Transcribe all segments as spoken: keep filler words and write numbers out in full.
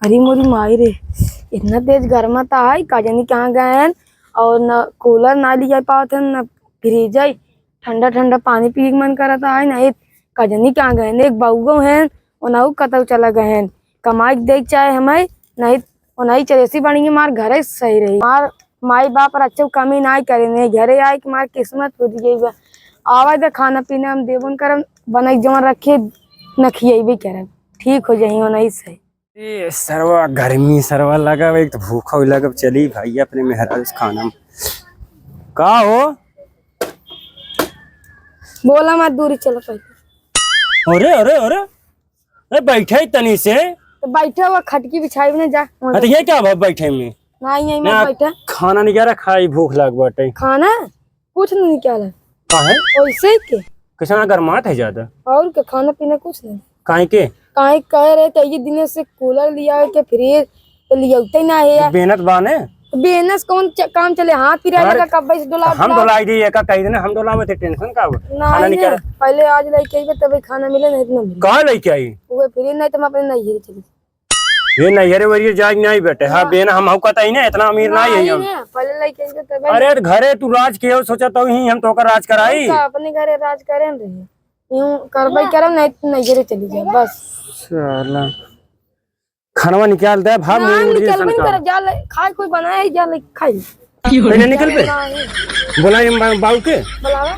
अरे मोरी माई रे, इतना तेज गर्मा त है, का जानी कहाँ गए हैं। और न कूलर ना लिया पावत है, न फ्रिज है, ठंडा ठंडा पानी पिए के मन करत है, नहीं का जानी कहाँ गए हैं। एक बउगो हैं, ओनहु कतौ चला गए हैं, कमाई के देख चाहे हमें, नहीं ओनही चलेसी बनी, मार घरे सही रही। मार माई बाप और अच्छे कमी नाई करे, नहीं घरे आए कि मार किस्मत फूट गई बा। आवे दे खाना पीना हम देबन करम, बनाई जवन रखे न खियेबे करम, ठीक हो जाई ओनही सही। ए सरवा गर्मी सरवा लगा, एक तो भूखा भी लगा। चली भाई अपने मेहरारू से खाना में। का हो? बोला मत, दूरी चला पहले। अरे, अरे, अरे, अरे, बैठे ही तनी से। तो बैठे हुआ खटकी बिछाई ने जा। हाँ, तो ये क्या भाव बैठे में? नहीं, यहीं मत ना, बैठे। खाना नहीं क्या रखा है, भूख लाग बाटे। खाना? कुछ नहीं निकाला। काहे? वैसे ही के। किसान गरमात है ज्यादा। और के खाना पीना कुछ नहीं। काहे के? काहे कह रहे थे, ये दिने से कूलर लिया है के फ्रिज तो लियाते ना है यार। बेनत बाने? तो बेनस कौन च-, काम चले? हाथ पिराए अरे, लगा, कब्बे से डोला, हम डोला। डोलाई दी, एका कही देना, हम डोलावे थे, टेंशन का बा? खाना नहीं नहीं करे। पहले आज लेके आइबे, तबे खाना मिले, नहीं तो ना मिले। का लेके आई? वो फ्रिज नहीं तो हम अपने नहीं चली। ये नैहरे वरिये जाए नहीं बेटे, हाँ, हाँ। बेना हम कहता ही ना, इतना अमीर ना ही है नहीं हम। ना, पहले लेके आइबे, तबे। अरे, तो घरे तू राज के हो, सोचा तो ही हम तोकर राज कराई। तो अपने घरे राज करें रहे। यूं करबे हाँ। करम, नहीं तो नैहरे चली जाए, बस। साला। खानवा निकाल दे, भाग ना, मुड़ी, मुड़ी निकलबे जैसन नहीं का। कर, जा ले, खाए कोई बनाए, जा ले, खाए। पहले निकल बे। नहीं। बोला ये बा-, बाऊ के? बुलावा।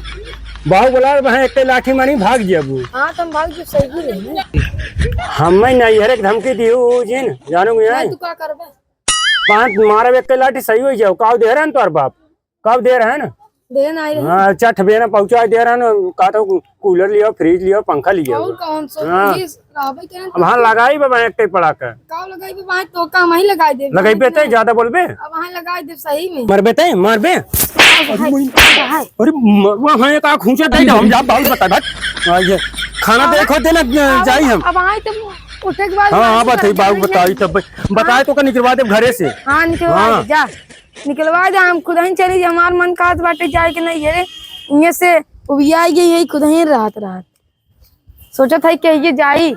बाऊ बोला, वहाँ एक लाठी मारी, भाग जाबू। हाँ, तुम भाग जो सही रहे। हमें नहीं, हर एक धमकी दी हो जिन, जानू मैं। तू का करबे? पाँच मारब एक लाठी सही हो जाओ। काव दे रहन तोर बाप? काव दे रहन? दे ना आई रहे। हाँ, अच्छा, ठबे ना पहुँचा दे रहन। का तो कूलर लियो, फ्रिज लियो, पंखा लियो। और कौन सा? हाँ। फ्रिज रहबे करे अब हाँ, लगाई बाबा एक टाइप पड़ा के। काव लगाई बाबा, तो काम ही लगाई दे। लगाई बे ते, ज्यादा बोलबे? अब वहाँ लगाई दे सही में। मरबे ते, मरबे? हाय, हाय। अरे म-, वहाँ एक आँख ऊँचा दे दे, हम जा बाबू बता, भाग। हाँ, ये खाना हाँ। देखो दे ना, अब, जाई हम। अब आए तो उठे के बाद हाँ, हाँ, बात है, बाबू बताई तब। बताए तो का निकलवा दे घरे से। हाँ, निकलवा हाँ। दे, जा। निकलवा दे, हम खुद ही चली, हमार मन कहत बाटे जाए के नहीं है। इहाँ से उबिया गई है, खुद ही रात रात। सोचत है कि ये जाई,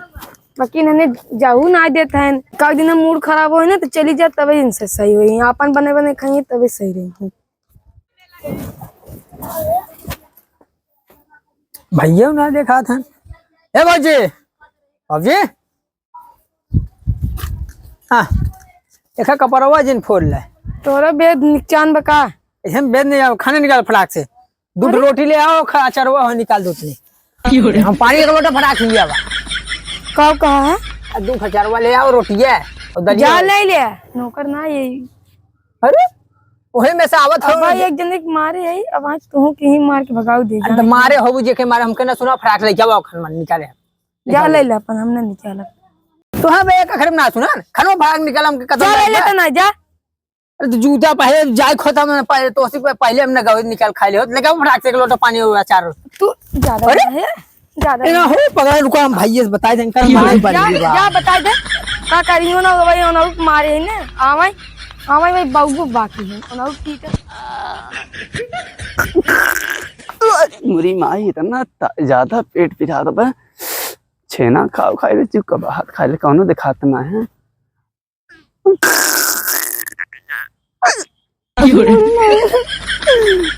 बाकी इन्हने जाऊ ना देत हैं। का दिन मूड खराब होई ना, तो चली जा, तबे इनसे सही होई। आपन बने बने खाइए, तबे सही रही। भैया ना देखा था। ए बाबूजी, बाबूजी, हाँ, देखा कपड़वा जिन फोड़ ले। तोरा बेद निचान बका। ऐसे में बेद नहीं आओ, खाना निकाल फटाक से। दू ठो अरे? रोटी ले आओ, खा-, अचारवा हो निकाल दो तनी। हम पानी एक लोटा फटाक से ले आवा। का कहा है? आ, दू ठो अचारवा ले आओ, रोटी है, और दलिया जा है। ले ले, नौकर ना ये। अरे, वही में से आवत अब हो। भाई एक जने के मारे है, अब आज तुहू के ही मार के भगाऊ दे अरे, जा। तो मारे हो जे के मारे, हमके ना सुना, फटाक ले जाओ, खाना निकाले। जा ले ले अपन, हम ना निकालब। तो हाँ बे, एक अखर में ना सुना, खनो भाग निकल, हमके कदम जा ले ले। तो ना, जा। अरे तो जूता पहले जाए खोता में पहले तो उसी पे पहले हमने गवे निकाल खा ले हो, लेकिन फटाक से एक लोटा पानी हो अचार। तू ज्यादा अरे? है, ज्यादा ए ना हो, पकड़ा रुको, हम भाई से बताई दें, कर हाँ, मारे जा, बन जा, बता दे। का करी हो ना भाई, हो ना मारे है ना, आवाई, आवाई भाई बाबू बाकी है, हो ना पीटे। मुरी माई इतना त-, ज्यादा पेट पिरात बा। छेना खाओ खाए ले, चुप का बात खाए ले, कौनो दिखात ना है।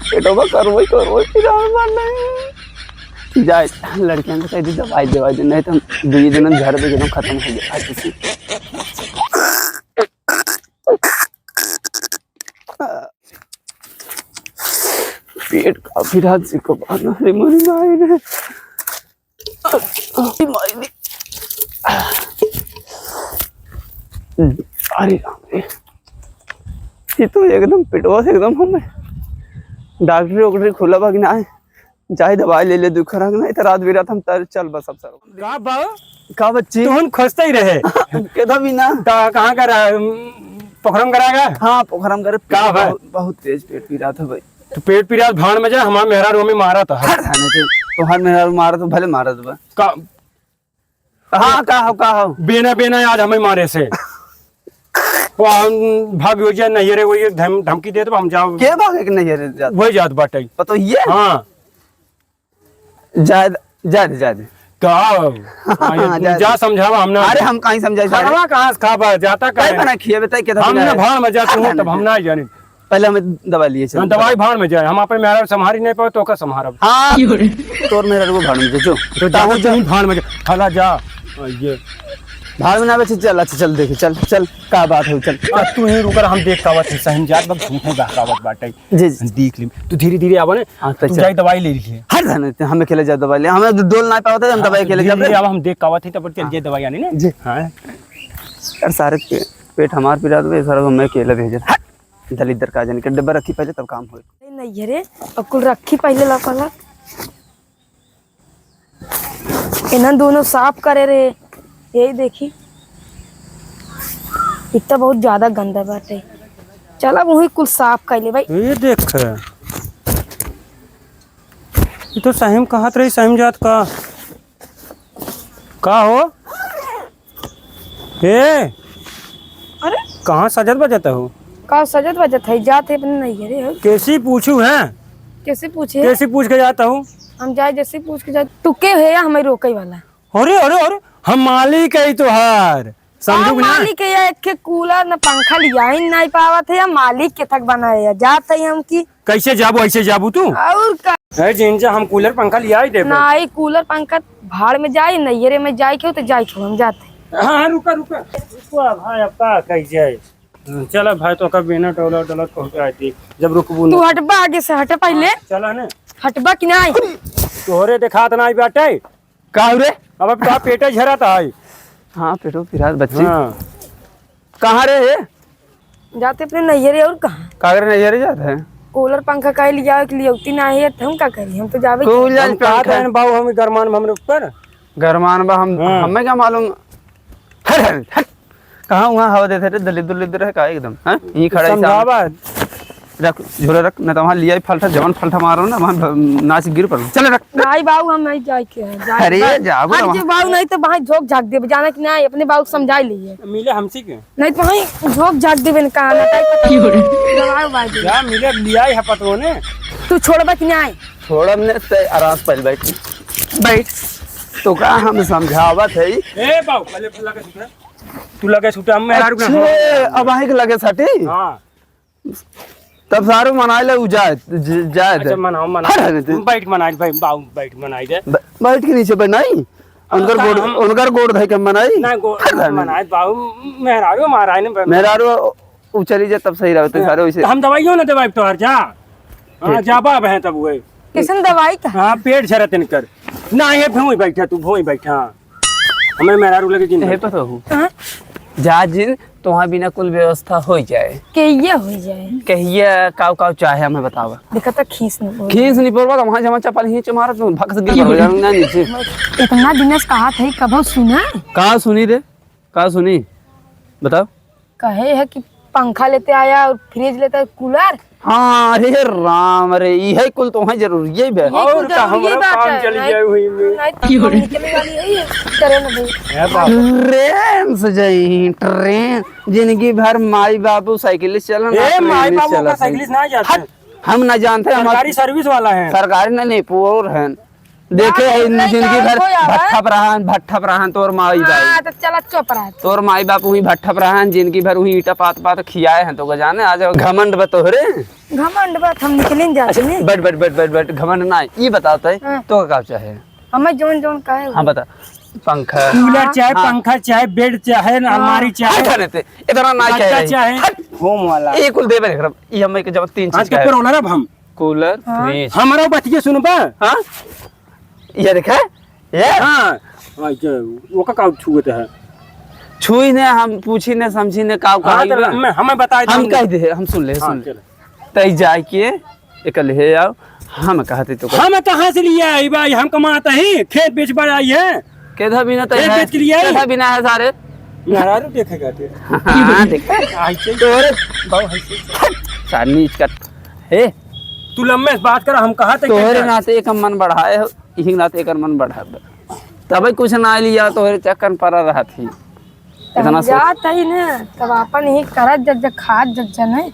पेटवा करवई करवई पिरात बा नहीं। जाए, लड़कियन से कह दी दवाई दवाई दे, नहीं तो हम दुई दिन में घर पे एकदम खत्म हो जाए। पेट काफी रात से को बहाना रे, मरी ना आए रे। अरे माई रे। अरे राम रे। ये तो एकदम पेटवा से एकदम हमें डॉक्टरी वॉक्टरी खुला बा कि ना है? जाए दवाई ले ले, दुख रख नहीं तो रात बिरात हम तर चल बस अब सर। का बा? का बच्ची? तुहन खोजते ही रहे। केदा भी ना। का, कहाँ का रहा? पोखरम करा का? हाँ, पोखरम करे। का बा? बहुत, बहुत तेज पेट पिरात है भाई। तो पेट पिरात भाड़ में जा, हमार मेहरारू हमें मारा था। हट, हट, नहीं तो तोहार मेहरारू मारा तो भले मारा तो बा। का? हाँ, का हो, का हो? बेना, बेना आज हमें मारे से। वो हम भाग हो जाए, नहीं रे, वो ये धम-, धमकी दे दो, हम जाओ। के भागे के नहीं रे जात? वही जात बाटे। पतो ये? हाँ। जाए द-, जाए दे, जाए दे। का? हाँ, ये तुम जा, जा जा। समझावा, हम ना अरे, हम कहीं समझाई सारे। खावा कहाँ से खाबा? जाता कहीं काहे? बना खिए बताई के हम ना भाड़ में जाता हूँ, तब हम ना जानी। पहले हमें दवाई लिए चलो। हाँ, दवाई भाड़ में जाए, हम अपने मेहरा संभारी नहीं पाओ तो का संभारब? हाँ, तोर मेहरा को भाड़ में जा, जो। तो जाओ, जाओ, तुम भाड़ में जा, हला जा। ये भाड़ में ना बचे, चल, अच्छा, चल, देखे, चल, चल, का बात है, चल। अब तू ही रुकर, हम देख कावत है, सही जात बा, झूठे बहकावत बाटे। जी, जी। देख ले, तू धीरे धीरे आवा ना, हाँ, तो तू चल। जाई दवाई ले लिए। हट जाने ते, हमें खेले जा दवाई ले, हमें डोल ना पावत है, हम हाँ, दवाई तो खेले धीरे जाबे। धीरे आवा, हम देख कावत है, तब चल हाँ। जाए दवाई आने ना। जी। हाँ। यार, सारे पे-, पेट हमार पिरात बे, सारे को मैं केला भेजे। हट! दलिद्दर का जाने के डब्बा रखी पहले, तब काम होए। नहीं है रे, अब कुल रखी पहले ला पाला। इन्हन दोनों साफ करे रहे, यही देखी, इतना बहुत ज्यादा गंदा बाटे। चल, अब वही कुल साफ कर ले भाई। ये देख, ये तो सही में कहत रही, सही में जात का। का हो? ए, अरे? कहाँ सजत बजत हो? का सजत बजत है? जात है अपने नैहरे है। कैसी पूछू है? कैसे पूछे? कैसी पूछ के जाता हूँ? हम जाए जैसे पूछ के जाए, तू के है या हमें रोके वाला? अरे, अरे, अरे, हम मालिक है तोहार, समझू हाँ, कि ना? मालिक है, या एक ठे कूलर न पंखा लिया ही नहीं पावत है, या मालिक के तक बनाए, या जात है हम की। कैसे जाबू, ऐसे जाबू तू? और का? ए, जिनसे हम कूलर पंखा लिया ही देबे। नहीं, कूलर पंखा भाड़ में जाए, नैहरे में जाए के हो तो जाए के हो, हम जाते। हाँ, हाँ, रुका, रुका। रुका भाई, अब का कही जाए? चला भाई, तो का बिना डॉलर, डॉलर पहुँचा दी, जब रुकबू तू ना। हटबा आगे से, हटे पहले। चला ना। हटबा कि नहीं? तोहरे देखात नहीं बाटे। का हो रे? अब, अब तो पेटे झरत है। हाँ, पेटो पिरात बच्ची। हाँ। कहाँ रे है? जाते अपने नैहरे और कहाँ? का करे नैहरे जात है? कूलर पंखा काहे लिया के लियौती ना है, त हम का करी? हम तो जाबे कूलर हम का पंखा। कहन बाबू, हम गरमान में हमरे ऊपर। गरमान बा हम, हाँ। हमें क्या मालूम? हट, हट, हट। कहाँ वहाँ हवा देते रे? दलिद्दर, दलिद्दर है का एकदम? हाँ? यहीं खड़ा है समझावा। सामने। रख, झोला रख, न तो वहाँ लिया ही फलठा, जवन फलठा मारो ना, वहाँ भ-, नाच गिर पड़ो। चल रख। नहीं बाबू, हम नहीं जाए के हैं, जाए अरे, के। जाओ अरे, ना। जे बाबू नहीं तो वहाँ झोंक झाँक देबे, जाना कि नहीं, अपने बाबू को समझा लिए। मिले हमसे के? नहीं तो वहीं झोंक झाँक देबे न, कहाँ ना, टाइप का की हो रे? दबाओ बाबू। जा मिले, लिया ही है पतोने। तू छोड़बा कि नहीं? छोड़ब ने, ते आराम से पहले बैठ। बैठ। तो का हम समझावत है? ए बाबू, पहले लगे छूटे। तू लगे छूटे, हम मेहरारू के अच्छा, अब आही के लगे सटी? हाँ। तब सारू मनाई ले, उ जाए, ज-, जाए दे। अच्छा, मनाओ, मनाओ। हट, हट, हट। बैठ, मनाई भाई, बाबू, बैठ, मनाई दे। ब-, बैठ के नीचे बैठ, नहीं। उनकर का गोड़, हम उनकर गोड़ धइ के मनाई। ना, गोड़ हट, हट। मनाई, बाबू, मेहरारू मारा है ना, मेहरारू उ चली जाए, तब सही रहते हाँ, सारे वैसे। तो हम दवाइयों ना दवाई तोहार जा। हाँ, ठीक। जाबा अब हैं तब हुए। कैसन दवाई का? हाँ, पेट झरत इनकर। ना, ये भूमि बैठा, तू भूमि बैठा। हाँ। हमें मेहरारू लगे जिन यही बैठा। पर रहू। हाँ? जा जिन, तोहार बिना कुल व्यवस्था हो जाए। कहिया हो जाए? कहिया काव काव चाहे हमें बतावा। देखा तो खीस नहीं बोल। खीस नहीं बोलबा तो वहाँ जमा चप्पल ही मारत तू भक से गिर पड़ जाना नीचे। इतना दिन से कहा था, कबो सुना? का सुनी रे? का सुनी? बताओ। कहे है कि पंखा लेते आया और फ्रिज लेते आया, कूलर। हाँ, अरे राम रे, इहे कुल तो है जरूरी, यही बे। ये और कुल का जरूरी हमरो बात काम है, चली नहीं, जाए हुई में। नहीं तो हम निकलने वाली है ये ट्रेन में। ए बाबू। ट्रेन से जाई, ट्रेन। जिंदगी भर माई बाबू साइकिल से चलन, ए, ट्रेन माई से बाबू चलन। का साइकिल से ना जाते। हट, हम ना जानते, हम सरकारी सर्विस वाला है। सरकारी नहीं, नहीं, पोर है। देखे है, इन जिंदगी भर भट्ठा पर रहन, भट्ठा पर रहन, तोर माई बाप। हाँ, तो चला चुप रह। तोर माई बाप वही भट्ठा पर रहन, जिंदगी भर वही ईटा पात पात खियाए हैं, तो का जाने, आज घमंड बा तोहरे। घमंड बा, हम निकलिन जाते अच्छा, नहीं। बैठ, बैठ, बैठ, बैठ, बैठ, घमंड ना, ई बताते हैं, हाँ। तो का चाहे? हमें जौन जौन कहे हाँ, वो। बता। पंखा। कूलर चाहे, हाँ। पंखा चाहे, बेड चाहे, हाँ। अलमारी चाहे। हट, हट, हट, इतना ना कह रही। चाहे, हट। होम वाला। ये कुल देबे नहीं करब। ये हमें के जब तीन चीज आज का के है। पर ओनर अब हम। कूलर, हाँ। फ्रिज। हमारा बतिया सुनबा? हाँ? ये देखा? ये? हाँ। हाँ, ये, वो का, का छुअत है? छुई ने, हम पूछी ने, समझी ने, का, का हाँ, है तो ना? हमें, हमें बताए हम दो। कह दे, हम सुन ले, हाँ, सुन ले। चलो। तई जाए के, एक ले आओ, हम कहते तो हम कहाँ से लिए आई भाई? हम कमाते ही, खेत बेच बार आई है। केधा बिना तई खेत है? बेच के लिए आई? केधा बिना है सारे? मेहरारू देखे खातिर। हाँ, देख। आई से। तोरे बाबू, आई से। सार नीच कट। हे। तू लम्बे से बात कर, हम कहा थे तोहरे नाते एक मन बढ़ाए हो, इही नाते एक मन बढ़ाए। तबे कुछ ना लिया, तोहरे चक्कर में पड़ा रहत ही। तब इतना हम सोच जात ही ना, तब आपन ही करत जब जब खात जब जब नहीं।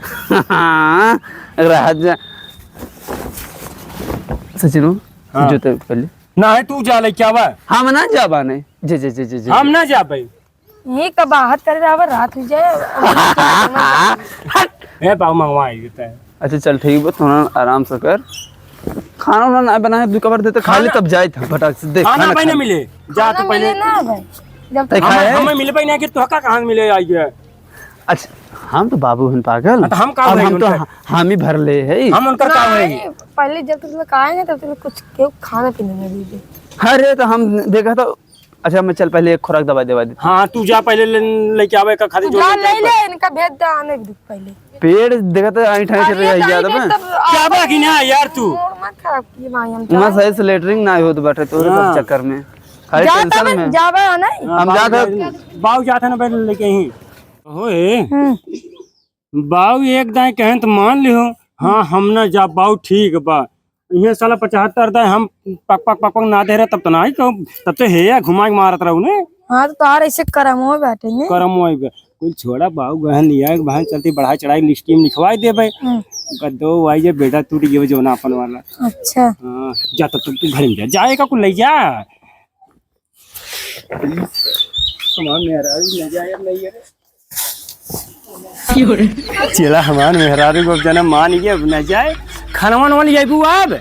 हाँ, रहत जा। सचिनो, हाँ। जो तो पहले। ना है, तू जा लेके आवा। हम ना जाबा नहीं। जे, जे, जे, जे, जे। हम ना जाबे। यही का बाहर करे रहबा, रात हो जाए। हट। ए, बाबू मंगवा ही देता है। अच्छा, चल ठीक बा, तू ना आराम से कर। खाना उना ना बनाए, दू कबर देते, खा ले, खाना तब जाए था फटाक से। देख, खाना खाना भाई खा ना ले। मिले, जा खाना तू पहले। मिले ना भाई, जब तक तय हम, खाए? हमें मिले भाई ना कि तोहका कहाँ मिले आई है? अच्छा, हम तो बाबू हन पागल। हाँ, तो हम का अब भाई हम तो उनका? हा-, हामी भर ले है। हम उनकर का ना, भाई? ये पहले जब तक लोग आए हैं, तब तक कुछ केहू खाना पीना नहीं दीजिए। अरे, तो हम देखा तो, अच्छा, मैं चल पहले एक खुराक दवाई दवा देता। हाँ, तू जा पहले ले, लेके आवे का खातिर तू जो जा लेके ले आवे। ले, इनका भेज दे आने दे पहले। पेड़ देखा तो आई ठाई से अरे, रह गया जाइए था मैं। तब क्या आप बा कि ना यार तू? मूड मत खराब किए भाई, हम मैं जाए। सही से लेटरिन ना होत बाटे तोरे सब हाँ। चक्कर में। खाली जा tension तब में। जाबे है ना? हाँ, हम बाबू जात है। जा-, बाबू जात है ना पहले लेके ही। ओए, हम्म। बाऊ एक दाई कहें तो मान लिहो, हाँ, हम ना जा, बाऊ ठीक बा। इहे साला पचहत्तर दाई हम पक, पक, पक, पक ना दे रहे, तब तो ना ही कहूँ, तब तो हे या घुमा के मारत रहू ने। हाँ, तो तोहार ऐसे करम हो बैठे ने। करम हो बे। कुल छोड़ा, बाऊ गहन लिया, एक बहन चलती बढ़ाई चढ़ाई लिस्टी में लिखवाई देबे। हम्म। ओकर दो आई जे बेटा टूट गयो जौना अपन वाला। अच्छा। हाँ, जा तब तू, तू घर में जा, जाए का कुल ले जा। हमार मेहरारू न जाए, अब नहीं है। चला हमार मेहरारू को अब जना मान गया, अब न जाए। खाना वाना वाली जाइबू अब?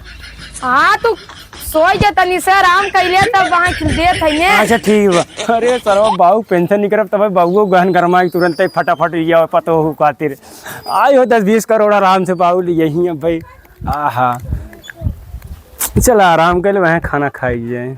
हाँ, तू सोई जा तनी से आराम कइले, तब वहाँ खिल देत है ने। अच्छा, ठीक बा। अरे सरवा, बाऊ पेंशन निकरब, तब बाऊ गहन गरमा के तुरंत ही फटाफट लिया पतो हो खातिर। आई हो दस बीस करोड़ आराम से बाऊ लिए ही अब भाई। आहा, चला आराम कर ले, वहाँ खाना खाई जाए।